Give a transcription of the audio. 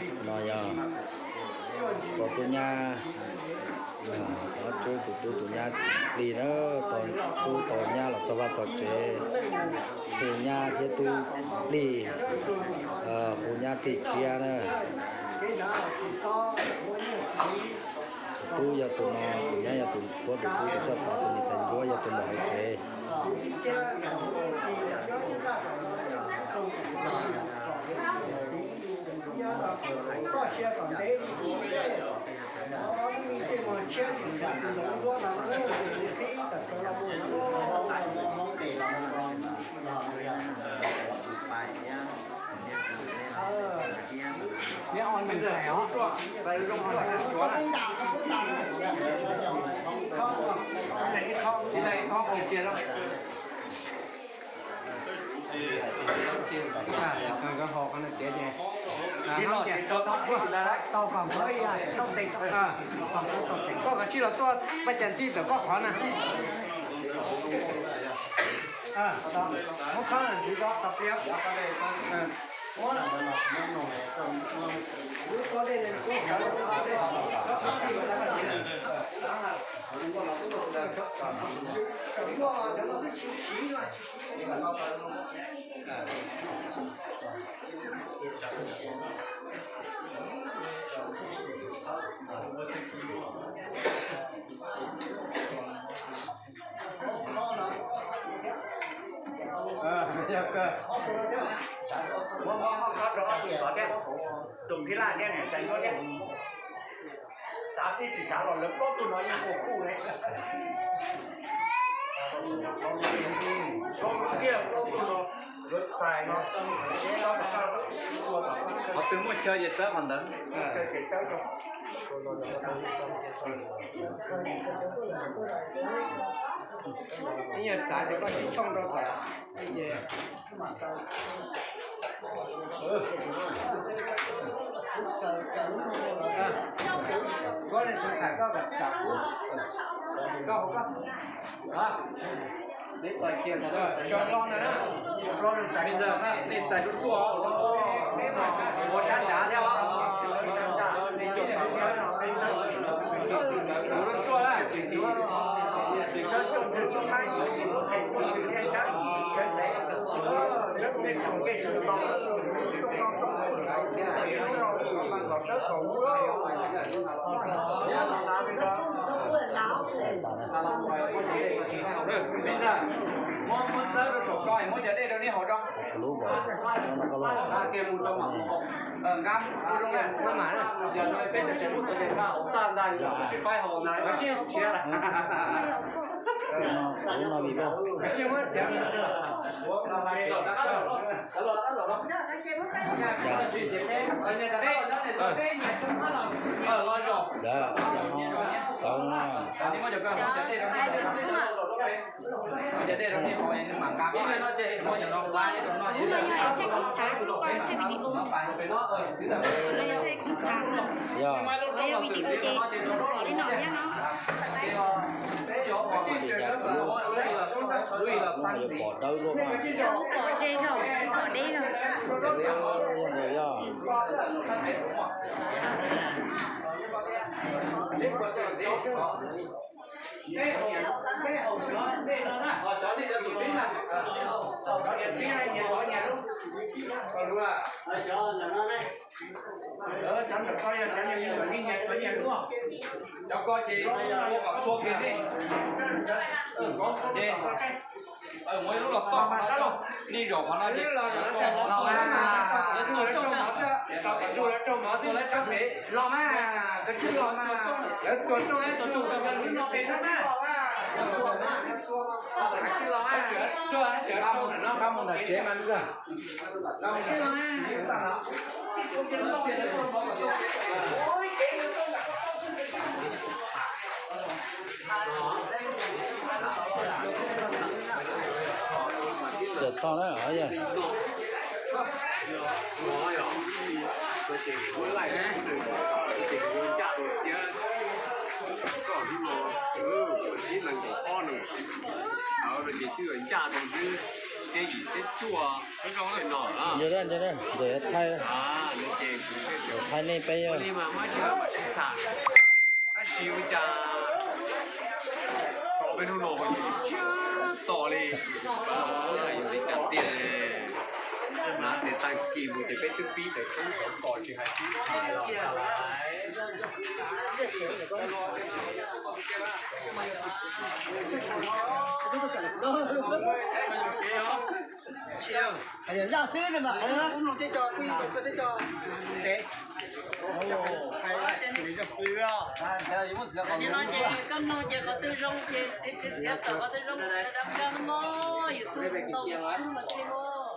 No yog tus tub nyab, ob tug tub tus nyab plig na, tub tau nyab los txog vaj txog tsev, tus nyab thiab tub plig, tus nyab plig tshiab na. Tus tub yog tus no, tus nyab yog tus puab tus tub tus sab tod, tus niam tais ntsuab yog tus mus hauv tsev. Koj kav tsij los tuaj paj cas ntij tom koj qhov na. Muab khob ntxiv rau tom pliav. Yog kawg. Muab khob rau ob tug tod thiab, tus phij laj thiab niam tais ntsuab thiab. Xav tib tsis xav los lawv plaub tug no yeej ua kuj ne. Kiag plaub tug no, lawv txais no. Qhov twg muaj chaw ces txawb qhov ntawd. Ib yam txav ces koj tsis tshooj rau tom. Koj li tus thais koj kom tsam kub, koj hauv koj. Tso lo ntawd na. Nej txais tuaj tuaj, ua sab nrad thiab os. Ua tuaj na. Muab, muab txawb rau saum ko, muab cov dej rau nej haus rau. Kiag mus rau mam haus. Nqa mus rau zoo na. Yog peb cov tseem lub tau ces nqa hauv txaj ntag, yog tsis paib haus ntag. Yog, pom dawb luaj mas. Yog, yog. Cov ko ces ua kom txhua kiag nej. Ces muaj ib lub los toj qhov no, nej zaum qhov no ces los mas, lawv txua rooj mov xwb, lawv txua rooj mov xwb, lawv txua rooj mov xwb. Nqa mus nram tsev mas. Cawm tau na. Ntawd, ntawd, ntawd thaij. Hais nej peb yog li mas muaj tsis tham, tab sis ua cas tom peb hnub no tshiab to li, yog li cas tiag ne? Hnav tes tag kis mus ces peb twb pib tawm tub saum kom tsis hais tub hais los lawm. Zaj xwb no mas, ub no tib co, kuj yog tib co ntev. Hais no ces koj mloog ces qhov twg zoo ces txiav tawm, qhov twg zoo dab dab no mog, YouTube ntau xwb no ces mog.